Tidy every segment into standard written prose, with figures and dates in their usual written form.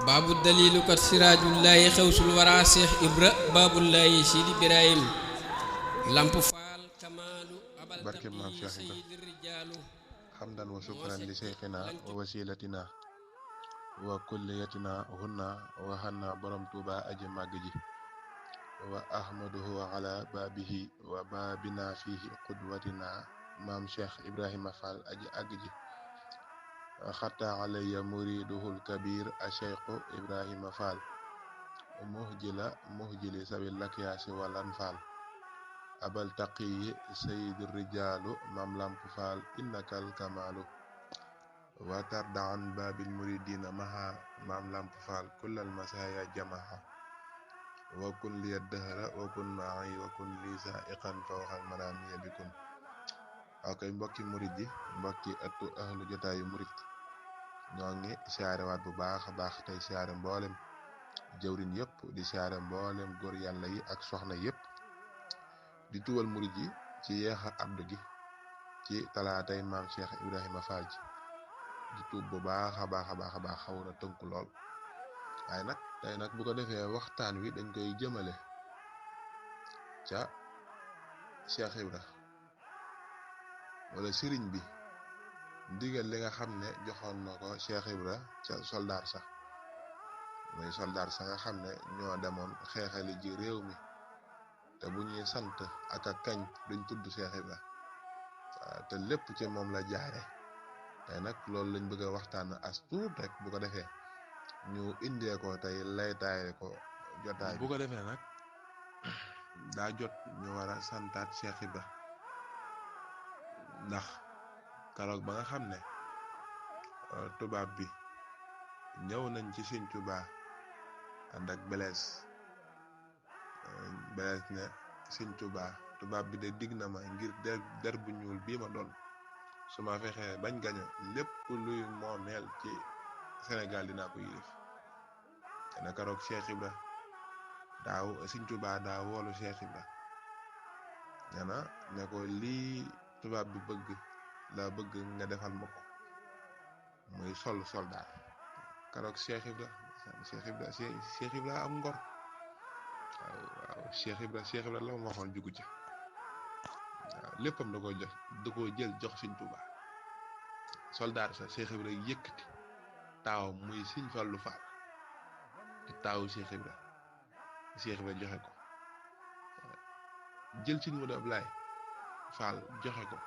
baabu dalilu kat siraajullaahi xewsul wara cheikh ibra baabullaahi sidi Ibrahim lamp faal kamaalu abal barke taqi maam Cheikh Ibra sayyidi rijaalu xamdan wa moo sukran li sekki cheikhina lanki wa wasilatina wa kulliyatina hunna wa hanna borom tuuba aji màgg ji wa ahmaduhu ala baabihi wa baabina fihi qudwatina maam Cheikh Ibrahima Fall aji àgg ji xatta alayya muriduhul kabir a cheikhu Ibrahima Fall muhjili sabil lakyaasi walan Fall abal taqiyi sayidi rijaalu mam lamp Fall innakal kamaalu wa tardaan baabil muridina maha mam lamp Fall kullal masaya jamaha wa kun liya dëhra wa kun maay wa kun li saiqan fawxal maramiya bikun waaw koy mbokki murid yi mbokki ëttu ahlu jotaayu murid ñoo ngi siyaare waat bu baax a baax tey siyaare mboolem jëwrin yëpp di siyaare mboolem góor yàlla yi ak soxna yëpp di tuwal murid yi ci yeexa addu gi ci talaatay maam Cheikh Ibrahima Fall ji di tuub bu baax a baax a baax a baax xaw na tënku lool waaye nag tey nag bu ko defee waxtaan wi dañ koy jëmale ca Cheikh Ibra wala sëriñ bi ndigal li nga xam ne joxoon na ko Cheikh Ibra ca soldaar sax muy soldaar sa nga xam ne ñoo demoon xeexali ji réew mi te bu ñuy sant ak a kañ duñ tudd Cheikh Ibra te lépp ci moom la jaare tey nag loolu lañ bëgg a waxtaan as tuut rek bu ko defee ñu indee ko tey laytaaye ko jotaay bu ko defee nag daa jot ñu war a santaat Cheikh Ibra ndax karoog ba nga xam ne tubaab bi ñëw nañ ci Sëñ Tuubaa ànd ak Blaise ne Sëñ tubaab bi de digg na ma ngir der bu ñuul bii ma doon su ma fexee bañ gaño lépp luy moomeel ci Sénégal dinaa ko yilif te na karoog Cheikh Ibra daaw Sëñ Tuubaa daa woolu Cheikh Ibra ñana ne ko lii tubaab bi bëgg la bëgg nga defal ma ko muy soldaar karoog Cheikh Ibra am ngor waaw Cheikh Ibra la ma waxoon jugu ca waaw léppam da koo jël jox Sëñ Tuubaa soldaar sa Cheikh Ibra yëkkati taawam muy Sëñ Fallu Fall di taawu Cheikh Ibra joxe ko jël Sëñ Modu Ablaay Fall joxe ko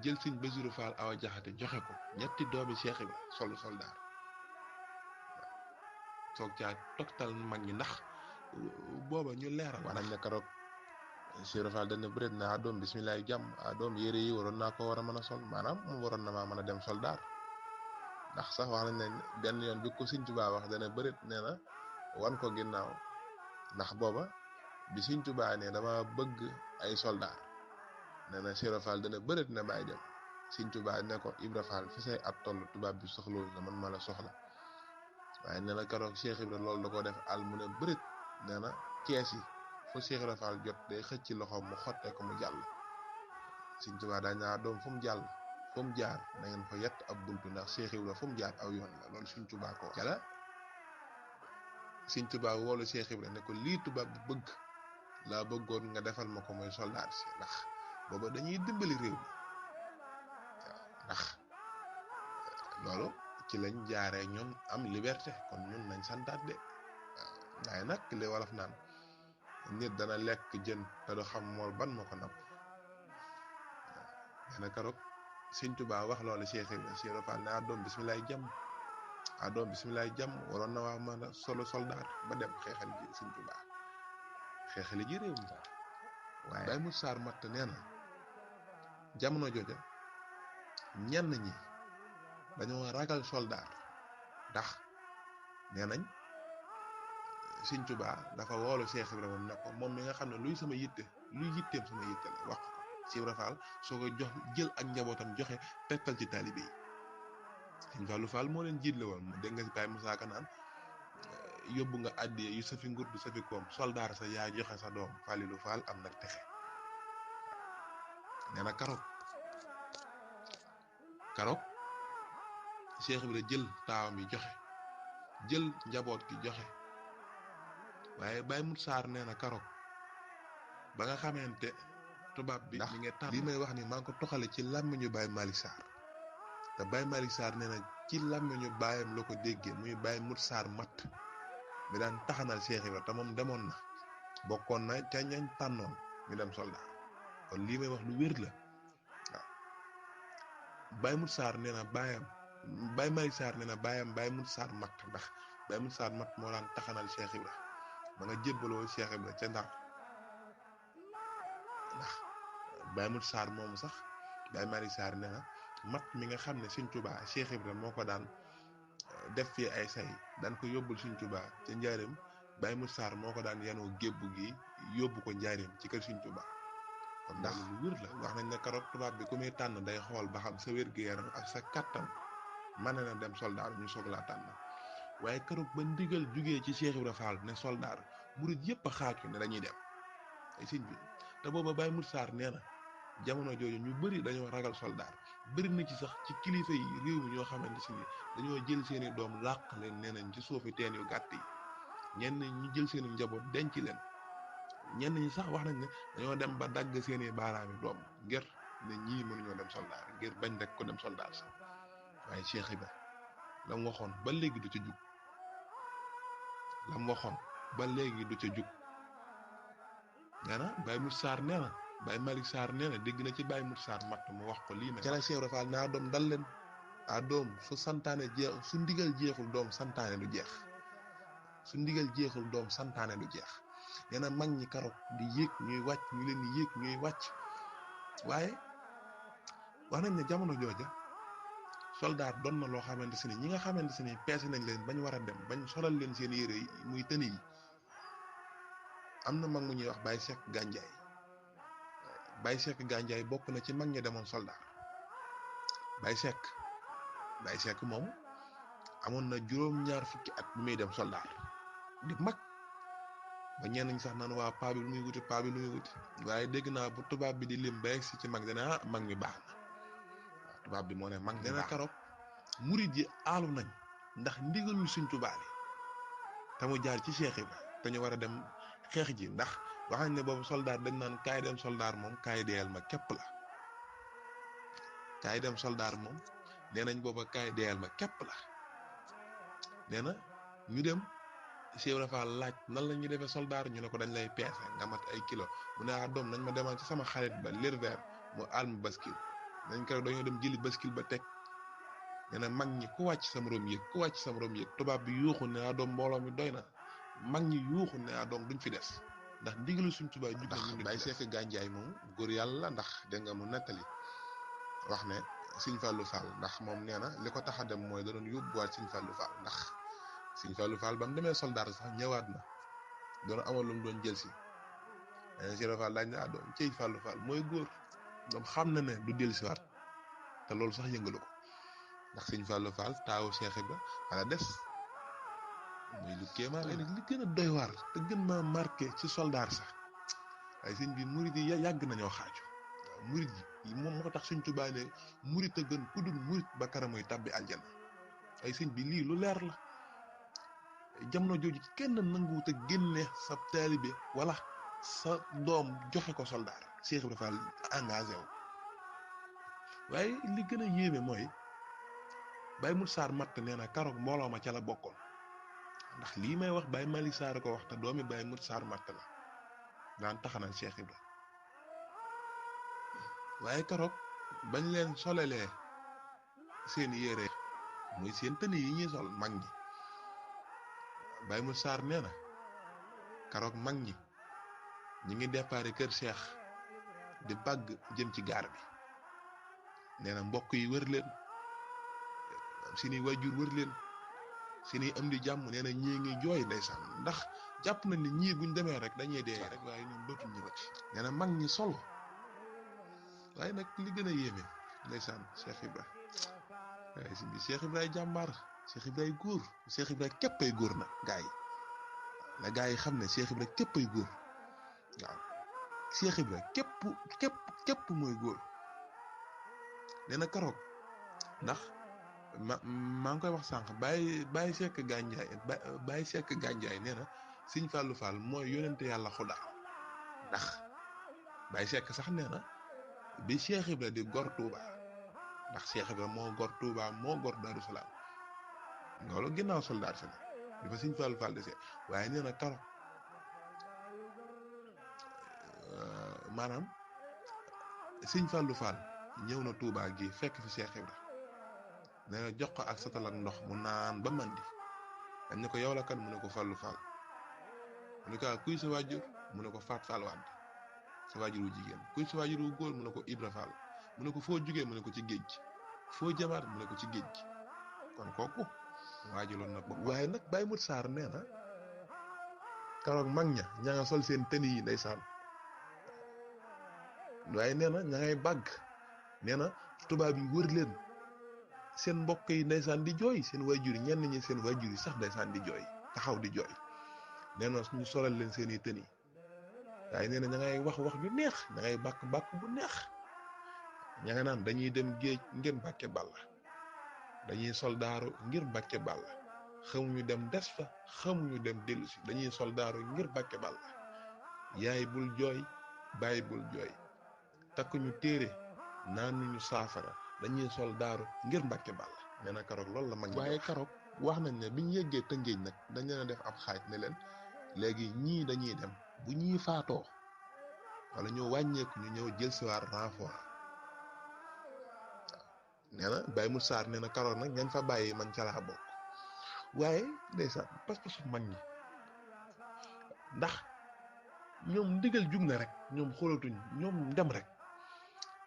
jël Sëñ Basiru Fall Awa Jaxate joxe ko ñetti doomi Cheikh Ibra soldaar toog caa togtal mag ñi ndax booba ñu leeral wax nañ ne keroog Cheikh Fall dana bëreet na doom bisimilah jàmm doom yére yi waroon naa ko war a mën a sol maanaam moom waroon na maa mën a dem soldaar ndax sax wax nañ ne benn yoon bi ko Sëñ Tuubaa wax dana bëreet nee na wan ko ginnaaw ndax booba bi Sëñ Tuubaa ne dama bëgg ay soldaar nee na Cheikh Fall dana bëreet na bàyyi dem Sëñ Tuubaa ne ko Ibra Fall fi say at toll tubaab bi soxlawuñ la man ma la soxla waaye nee na keroog Cheikh Ibra loolu da ko def al mu ne bëreet nee na kees yi fu Cheikh Ibra Fall jot day xëcc loxoom mu xottee ko mu jàll Sëñ Tuubaa daa ñaa doom fu mu jàll fu mu jaar na ngeen fa yett ab buntu ndax Cheikh Ibra fu mu jaar aw yoon la loolu Sëñ Tuubaa ko jala Sëñ Tuubaa woolu Cheikh Ibra ne ko lii tubaab bi bëgg laa bëggoon nga defal ma ko mooy soldaar si ndax booba dañuy dimbali réew mi waaw ndax loolu ci lañ jaaree ñun am liberté kon ñun nañ santaat de waaye nag li wolof naan nit dana lekk jën te du xam mool ban moo ko napp nee na keroog Sëñ Tuubaa wax loolu Cheikh Ibra Fall ne doom bisimilaay jàmm waroon na waa mën a soldaar ba dem xeexal ji Sëñ Tuubaa xeexali ji réew mi waaye Baye Moussa Sarr matt nee na jamono jooja ñenn ñi dañoo ragal soldaar ndax nee nañ Sëñ Tuubaa dafa woolu Cheikh Ibra moom ne ko moom mi nga xam ne luy yitteem sama yitte la wax ko Cheikh Ibra Fall soo ko jox jël ak njabootam joxe tegtal ci taalibe yi Sëñ Fallu Fall moo leen jiitle woon dégg nga si Baye Moussa Ka naan yóbbu nga àddiya yu safi nguur du safi koom soldaar sa yaa joxe sa doom Falilu Fall am nag texe nee na karoog Cheikh Ibra jël taawam yi joxe jël njaboot gi joxe waaye Baye Mut Saar nee na keroog ba nga xamante tubaab bi mi ngi tànn li may wax ni maa ngi ko toxale ci làmmiñu Baye Malick Sarr te Baye Malick Sarr nee na ci làmmiñu baayam la ko déggee muy Baye Mut Saar matt mi daan taxanal Cheikh Ibra te moom demoon na bokkoon na ca ñañ tànnoon ñu dem soldaar kon lii may wax lu wér la waaw Baye Mut Saar nee na baayam Baye Malick Sarr nee na baayam Baye Mut Saar matt ndax Baye Mut Saar matt moo daan taxanal Cheikh Ibra ba nga jébbaloo Cheikh Ibra ca Ndar ndax Baye Mut Saar moomu sax Baye Malick Sarr nee na mat mi nga xam ne Sëñ Tuubaa Cheikh Ibra moo ko daan def fii ay say daan ko yóbbul Sëñ Tuubaa ca njaareem Baye Mut Saar moo ko daan yanoo gébbu gi yóbbu ko njaareem ci kër Sëñ Tuubaa kon ndax lu wér la wax nañ ne keroog tubaab bi ku muy tànn day xool ba xam sa wér-gu-yaram ak sa kattan mën na dem soldaar ñu soog laa tànn waaye keroog ba ndigal jugee ci Cheikh Ibra Fall ne soldaar murid yëpp a xaaju ne dañuy dem ay sëñ bi te booba Baye Mut Saar nee na jamono jooju ñu bëri dañoo ragal soldaar bëri na ci sax ci kilifa yi réew mi ñoo xamante si ni dañoo jël seeni doom làq leen nee nañ ci suufi teen yu gàtt yi ñenn ñi jël seeni njaboot denc leen ñenn ñi sax wax nañ ne dañoo dem ba dagg seeni baaraami doom ngir ne ñii mënuñoo dem soldaar ngir bañ rek ko dem soldaar sax waaye Cheikh Ibra la mu waxoon ba léegi du ca jug la mu waxoon ba léegi du ca jug nee na Baye Mut Saar nee na Baye Malick Sarr nee na dégg na ci Baye Mut Saar matt mu wax ko lii ma ca la Cheikh Ibra Fall naa doom dal leen doom su santaane jeex su ndigal jeexul doom santaane du jeex su ndigal jeexul doom santaane du jeex nee na mag ñi karoog di yéeg ñuy wàcc ñu leen di yéeg ñuy wàcc waaye wax nañ ne jamono jooja soldaar doon na loo xamante si ni ñi nga xamante si ni peese nañ leen bañ war a dem bañ solal leen seen yére yi muy tëni yi am na mag mu ñuy wax Baye Cheikh Gandiaye Baye Cheikh Gandiaye bokk na ci mag ñi demoon soldaar Baye Cheikh moom amoon na juróom-ñaar fukki at bi muy dem soldaar di mag ba ñenn ñi sax naan waa paa bi lu muy wuti waaye dégg naa bu tubaab bi di lim ba yegg si ci mag dana mag mi baax na waaw tubaab bi moo ne mag mi baax na keroog murid yi aalu nañ ndax ndigalul Sëñ Tuubaa li te mu jaar ci Cheikh Ibra te ñu war a dem xeex ji ndax wax nañ ne boobu soldaar dañ naan kaay dem soldaar moom kaay deyal ma képp la kaay dem soldaar moom nee nañ booba kaay deyal ma képp la nee na ñu dem Cheikh Ibra Fall laaj nan la ñuy defee soldaar ñu ne ko dañ lay peese nga mat ay kilo mu ne doom nañ ma demal ci sama xarit ba lirver mu alm baskil nañ ko dañoo dem jëli baskil ba teg nee na mag ñi ku wàcc sa morom yëg tubaab bi yuuxu ne doom mbooloo mi doy na mag ñi yuuxu ne doom duñ fi des ndax ndigalu Sëñ Tuubaa jug na ñu Baye Cheikh Gandiaye moom góor yàlla ndax dégg nga mu nettali wax ne Sëñ Fallou Fall ndax moom nee na li ko tax a dem mooy da doon yóbbuwaat Sëñ Fallou Fall ndax Sëñ Fallou Fall ba mu demee soldaar sax ñëwaat na doon amoon lu mu doon jël si Cheikh Fall laaj na doom cheikh Fallou Fall mooy góor doom xam na ne du dellusiwaat te loolu sax yëngalu ko ndax Sëñ Fallou Fall taawu Cheikh Ibra wala des muy lu kéemaan waaye nag li gën a doy waar te gën ma marqué ci soldaar sax waaye sëñ bi murid yi yàgg nañoo xaaju waaw murid yi moom moo tax Sëñ Tuubaa ne murid a gën ku dul murid ba karamoy tàbbi aljana ay sëñ bi lii lu leer la jamono jooju kenn nanguwut a génne sa taalibe wala sa doom joxe ko soldaar Cheikh Ibra Fall engagé wu waaye li gën a yéeme mooy Baye Mut Saar matt nee na karoog mbooloo ma ca la bokkoon ndax lii may wax Baye Malick Sarr ko wax te doomi Baye Mut Saar matt la daan taxanal Cheikh Ibra waaye karoog bañ leen solelee seen yére muy seen tëni yi ñuy sol mag ñi Baye Mut Saar nee na karoog mag ñi ñu ngi déparé kër Cheikh di bàgg jëm ci gaar bi nee na mbokk yi wër leen seeni waajur wër leen seeni am di jàmm nee na ñii ngi jooy ndeysaan ndax jàpp nañ ni ñii buñ demee rek dañuy dee rek waaye ñoom dootuñ ñu rëcc nee na mag ñi solo waaye nag li gën a yéeme ndeysaan Cheikh Ibra waaye si bi Cheikh Ibra jàmbaar Cheikh Ibra góor Cheikh Ibra képp ay góor nag gaa yi la gaa yi xam ne Cheikh Ibra képp ay góor waaw Cheikh Ibra képp mooy góor nee na karoog ndax maa ngi koy wax sànq Baye Cheikh Gandiaye Baye Cheikh Gandiaye nee na Sëñ Fallou Fall mooy yonente yàlla xudaa ndax Baye Cheikh sax nee na bi Cheikh Ibra di gor Touba ndax Cheikh Ibra moo gor Touba moo gor Darou Salaam loolu ginnaaw soldaar si la bi fa Sëñ Fallou Fall desee waaye nee na karo maanaam Sëñ Fallou Fall ñëw na Touba gi fekk fi Cheikh Ibra nee na jox ko ak satal ak ndox mu naan ba mandi dañ ne ko yow la kan mu ne ko Fallou Fall mu ne ko kuy sa waajur mu ne ko Faat Fall Wade sa waajur wu jigéen kuy sa waajur wu góor mu ne ko Ibra Fall mu ne ko foo jugee mu ne ko ci géej gi foo jamaat mu ne ko ci géej gi kon kooku waajuloon na boppam. waaye nag Baye Mout Sarr nee na karoog mag ña nga sol seen tëni yi ndeysaan waaye nee na ña ngay bàgg nee na tubaab yi wër leen seen mbokk yi ndeysaan di jooy seen waajur yi ñenn ñi seen waajur yi sax ndeysaan di jooy taxaw di jooy nee na ñu solal leen seen i tëni waaye nee na ña ngay wax ju neex ña ngay bàkk bu neex ña nga naan dañuy dem géej ngir Mbàkke Bàlla dañuy soldaaru ngir Mbàkke Bàlla xamuñu dem des fa xamuñu dem dellu si dañuy soldaaru ngir Mbàkke Bàlla yaay bul jooy baay bul jooy takkuñu téere naan ñu saafara dañuy soldaaru ngir Mbàkke Bàlla nee na karoog loolu la mag ñi waaye karoog wax nañ ne biñ yeggee Tëngéej nag dañ leen a def ab xaaj ne leen léegi ñii dañuy dem bu ñii faatoo wala ñu wàññeeku ñu ñëw jël si waat renfort nee na Baye Mout Sarr nee na karoog nag ñañ fa bàyyi man ca laa bokk waaye ndeysaan pas-pasu mag ñi ndax ñoom ndigal jug na rek ñoom xoolatuñ ñoom dem rek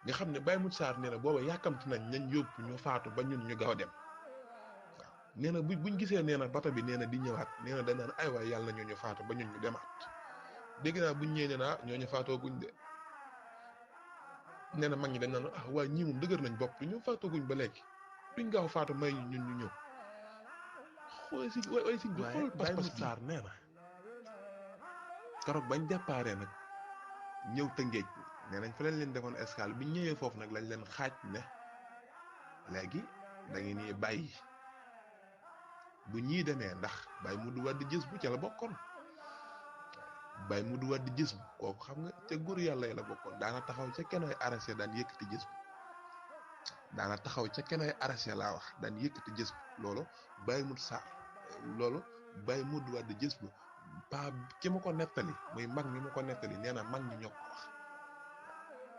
nga xam ne Baye Mout Sarr nee na booba yàkkamti nañ ñañ yóbbu ñu faatu ba ñun ñu gaaw dem waaw nee na buñ gisee nee na bato bi nee na di ñëwaat nee na dañ naan ay waay yàlla na ñu faatu ba ñun ñu demaat dégg naa buñ ñëwee nee na ñooñu faatoo guñ de nee na mag ñi dañ naan waaye ñii moom dëgër nañ bopp ñu faatoo guñ ba léegi duñ gaaw faatu may ñun ñu ñëw xool si way si bi xool Baye Mout Sarr nee na keroog bañ déparé nag ñëw Tëngéej nee nañ fa leen defoon escale bi ñëwee foofu nag lañ leen xaaj ne léegi da ngeen ni bàyyi bu ñii demee ndax Baye Modou Wade gis bu ca la bokkoon Baye Modou Wade gis bu kooku xam nga ca góor yàlla yi la bokkoon daana taxaw ca kenoy arrêté daan yëkkati gis bu daana taxaw ca kenoy arrêté laa wax daan yëkkati gis bu loolu Baye Mout Sarr loolu Baye Modou Wade gis bu pa ki ma ko nettali muy mag mi ma ko nettali nee na mag ñi ñoo ko wax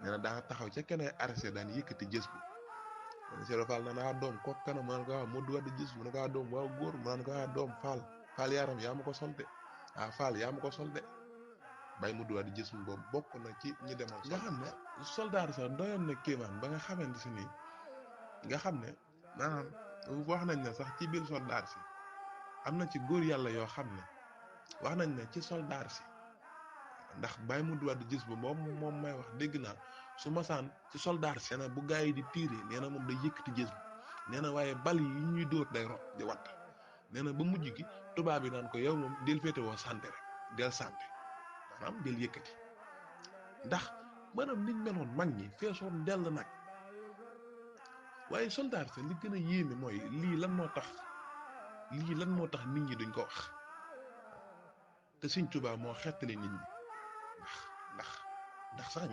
nee na daana taxaw ca kenoy arrêté daan yëkkati gis bu Cheikh Fall na naa doom kooku kanam mu naan ko waaw Modou Wade gis mu ne ko waa doom waaw góor mu naan ko waa doom Fall yaram yaa ma ko solte Fall yaa ma ko solte Baye Modou Wade gis mu boobu bokk na ci ñi demoon nga xam ne soldaar sax doyoon na kéemaan ba nga xamante si nii nga xam ne maanaam wax nañ ne sax ci biir soldaar si am na ci góor yàlla yoo xam ne wax nañ ne ci soldaar si ndax Baye Modou Wade gis ba moom may wax dégg naa su masaan ci soldaar si nee na bu gaa yi di tiire nee na moom day yëkkati gis nee na waaye bal yi ñuy dóor day rot di watt nee na ba mujj gi tubaab yi naan ko yow moom del féete woo santé rek del santé maanaam del yëkkati ndax maanaam niñ meloon mag ñi feesoon dell nag waaye soldaar si li gën a yéeme mooy lii lan moo tax nit ñi duñ ko wax te Sëñ Tuubaa moo xettali nit ñi ndax sax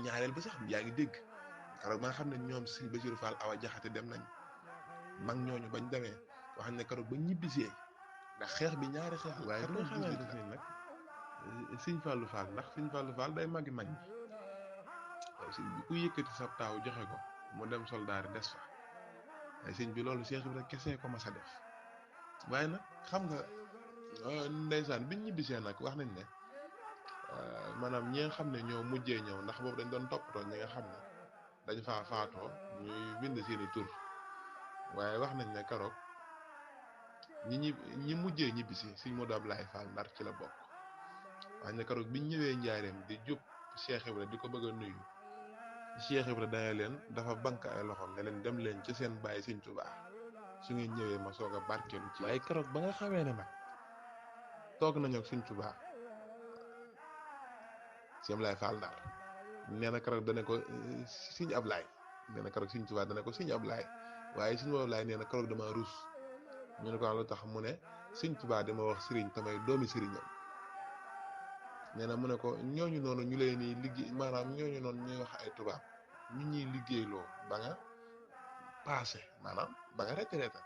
ñaareel bi sax yaa ngi dégg keroog ba nga xam ne ñoom Sëñ Basiru Fall Awa Jaxate dem nañ mag ñooñu bañ demee wax ne keroog ba ñibbisee ndax xeex bi ñaari xeex la waaye bi nga xamante ne nag Sëñ Fallu Fall ndax Sëñ Fallu Fall day magi mag ñi waaye sëñ bi ku yëkkati sa taaw joxe ko mu dem soldaari des fa waaye sëñ bi loolu Cheikh Ibrahim kese ko mas a def waaye nag xam nga ndeysaan biñ ñibbisee nag wax nañ ne maanaam ñi nga xam ne ñoo mujjee ñëw ndax boobu dañ doon toppatoo ñi nga xam ne dañ faa faatoo ñuy bind seeni tur waaye wax nañ ne keroog ñi mujjee ñibbisi Sëñ Modou Ablaye Fall Ndar ci la bokk wax ne keroog biñ ñëwee njaareem di jub Cheikh Ibrahim di ko bëgg a nuyu Cheikh Ibrahim dana leen dafa bank ay loxoom ne leen dem leen ci seen bàyyi Sëñ Tuubaa su ngeen ñëwee ma soog a barkeelu ci waaye keroog ba nga xamee ne nag toog nañu ak Sëñ Tuubaa Sëñ Ablaye Fall Ndar nee na keroog dana ko Sëñ Ablaye nee na keroog Sëñ Tuubaa dana ko Sëñ Ablaye waaye suñu boobu laay nee na keroog dama ruus ñu ne ko lu tax mu ne Sëñ Tuubaa dama wax sëriñ tamay doomi sëriñam nee na mu ne ko ñooñu noonu ñu leen ni liggéey maanaam ñooñu noonu ñuy wax ay tubaab ñu ñuy liggéeyloo ba nga passé maanaam ba nga retraité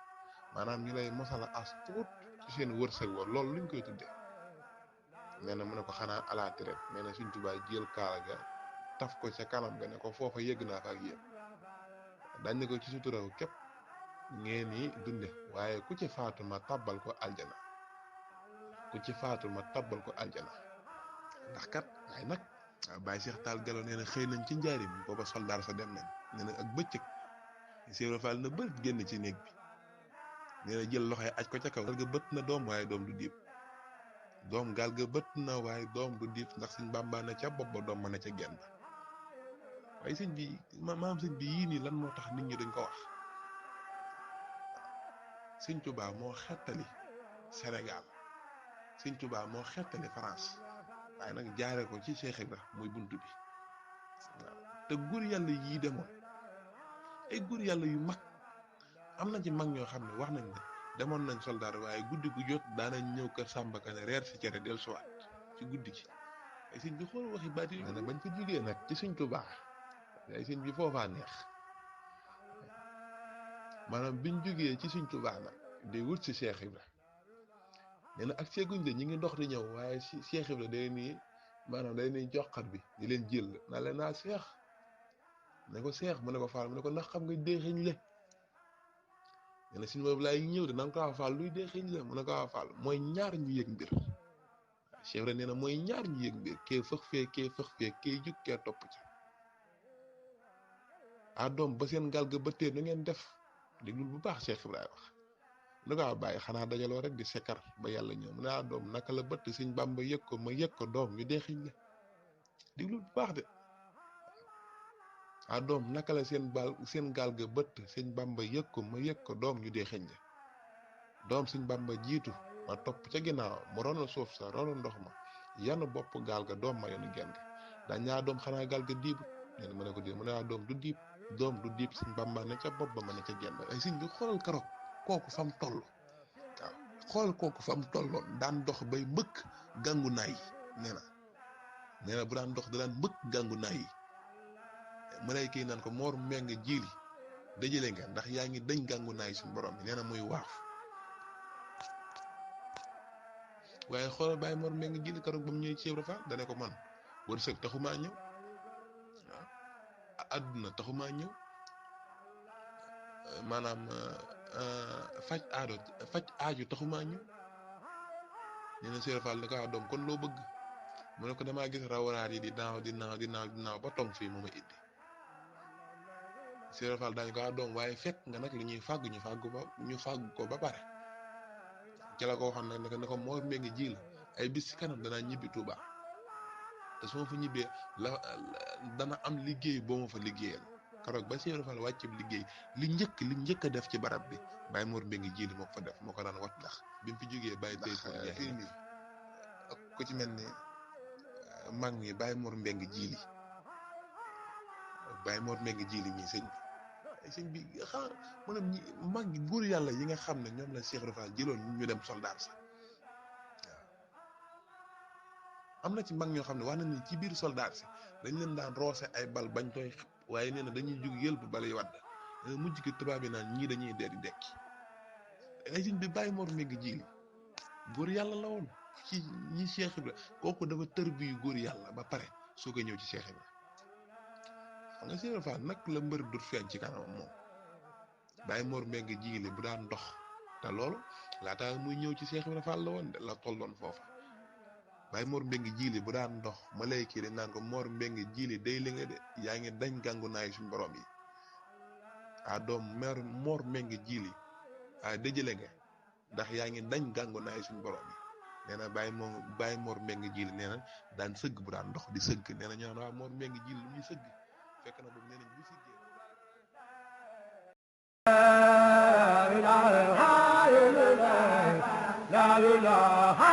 maanaam ñu lay mosala as tuut ci seen wërsëg wa loolu luñ koy tuddee nee na mu ne ko xanaa à la traite nee na Sëñ Tuubaa jël kaala ga taf ko ca kanam ga ne ko foofa yëgg naa fa ak yéen dañ ne ko ci suturaw képp ngeen ni dunde waaye ku ci faatu ma tabbal ko aljana ku ci faatu ma tabbal ko aljana ndax kat waaye nag waaw Baye Cheikh Tall Gallo nee na xëy nañ ci njaarim booba soldaar sa dem nañ nee na ak bëccëg Cheikh Fall na bët génn ci néeg bi nee na jël loxoy aj ko ca kaw gaal ga bët na doom waaye doom du diib doom gaal ga bët na waaye doom du diib ndax Sëñ Bàmba na ca bopp ba doom ma ne ca genn waaye sëñ bi maam sëñ bi yii nii lan moo tax nit ñi dañ ko wax Sëñ Tuubaa moo xettali Sénégal Sëñ Tuubaa moo xettali France waaye nag jaare ko ci Cheikh Ibra muy buntu bi waaw te góor yàlla yii demoon ay góor yàlla yu mag am na ci mag ñoo xam ne wax nañ ne demoon nañ soldaar waaye guddi gu jot daanañ ñëw kër Sàmba Kane reer si cere del suwaat ci guddi gi ay sëñ bi xool waxi baati ne bañ fa jógee nag ci Sëñ Tuubaa ay sëñ bi foofaa neex maanaam biñ jógee ci Sëñ Tuubaa nag di wut si Cheikh Ibra nee na ak seeguñ de ñi ngi dox di ñëw waaye si Cheikh Ibra day nii maanaam day nii joxat bi di leen jël naa leen naa Cheikh ne ko Cheikh mu ne ko Fall mu ne ko ndax xam nga déexiñ le nee na suñu boobu laay ñëw de nanga ko waa Fall luy déexiñ le mu ne ko waa Fall mooy ñaar ñu yëg mbir Cheikh Ibra nee na mooy ñaar ñu yëg mbir kee fëx fee kee jug kee topp ci doom ba seen gaal ga bëttee nu ngeen def déglul bu baax Cheikh Ibrahima wax lu ko bàyyi xanaa dajaloo rek di sekkar ba yàlla ñëw mu ne doom naka la bëtt Sëñ Bàmba yëg ko ma yëg ko doom ñu deexiñ la déglul bu baax de doom naka la seen gaal ga bëtt Sëñ Bàmba yëg ko ma yëg ko doom ñu deexiñ la doom Sëñ Bàmba jiitu ma topp ca ginnaaw mu ronal suuf sa ronal ndox ma yanu bopp gaal ga doom ma yonu genn dañ ñaa doom xanaa gaal ga diibut nee na ma ne ko diib mu ne doom du diib Sëñ Bàmba ne ca bopp ba ma ne ca genn ay sëñ bi xoolal keroog kooku fam toll waaw xool kooku fam tolloon daan dox bay mbëkk gàngu naay yi nee na bu daan dox da daan mbëkk gàngu naay yi mu lay kii naan ko moor meng jiili dajale nga ndax yaa ngi dañ gàngu naay suñu borom bi nee na muy waaf waaye xoolal bàyyi moor meng jiili keroog ba mu ñëw ci Ibra Fall dane ko man wërsëg taxumaa ñëw waaw àdduna taxumaa ñëw maanaam faj aaju taxumaa ñëw nee na Ibra Fall ne ko doom kon loo bëgg mu ne ko damaa gis rawaraat yi di naaw ba tong fii mooma indi Ibra Fall daañu ko doom waaye fekk nga nag li ñuy fàgg ñu fàgg ko ba pare ci la ko waxoon nag ne ko moo mbéngi ji la ay bis ci kanam danaa ñibbi Touba te su ma fa ñibbee dana am liggéey boo ma fa liggéeyal keroog ba Ibra Fall wàccib liggéey li njëkk a def ci barab bi Baye Mor Mbengue jiili moo ko fa def moo ko daan wat ndax bi mu fi jógee Baye tey fii nii ku ci mel ni mag mi Baye Mor Mbengue jiili mii sëñ bi xaar maanaam ñi mag ñi góor yàlla yi nga xam ne ñoom la Cheikh Ibra Fall jëloon ñu dem soldaar sax waaw am na ci mag ñoo xam ne wax nañ ni ci biir soldaar si dañ leen daan roose ay bal bañ tooy xëpp waaye nee na dañuy jug yël bu bal yi wadd mujj gi tubaab yi naan ñii dañuy dee di dekki ay sëñ bi Baye Mor Mbengue jiili góor yàlla la woon ci ñi Cheikh Ibra kooku dafa tër bi góor yàlla ba pare soo ko ñëw ci Cheikh Ibra xam nga Cheikh Ibra Fall nag la mbër dut feeñ ci kanamam moom Baye Mor Mbengue jiili bu daan dox te loolu laata muy ñëw ci Cheikh Ibra Fall la woon de la tolloon foofa Baye Mor Mbengue jiili bu daan dox ma lay kii dañ naan ko Mor Mbengue jiili day li nga de yaa ngi dañ gàngu naay suñu borom yi doom Mor Mbengue jiili dëjële nga ndax yaa ngi dañ gàngu naay suñu borom yi nee na Baye Mor Mbengue jiili nee na daan sëgg bu daan dox di sëgg nee na ñu naan waa Mor Mbengue jiili lu muy sëgg fekk na boobu nee nañ bu siggee la ilaha illallah la ilaha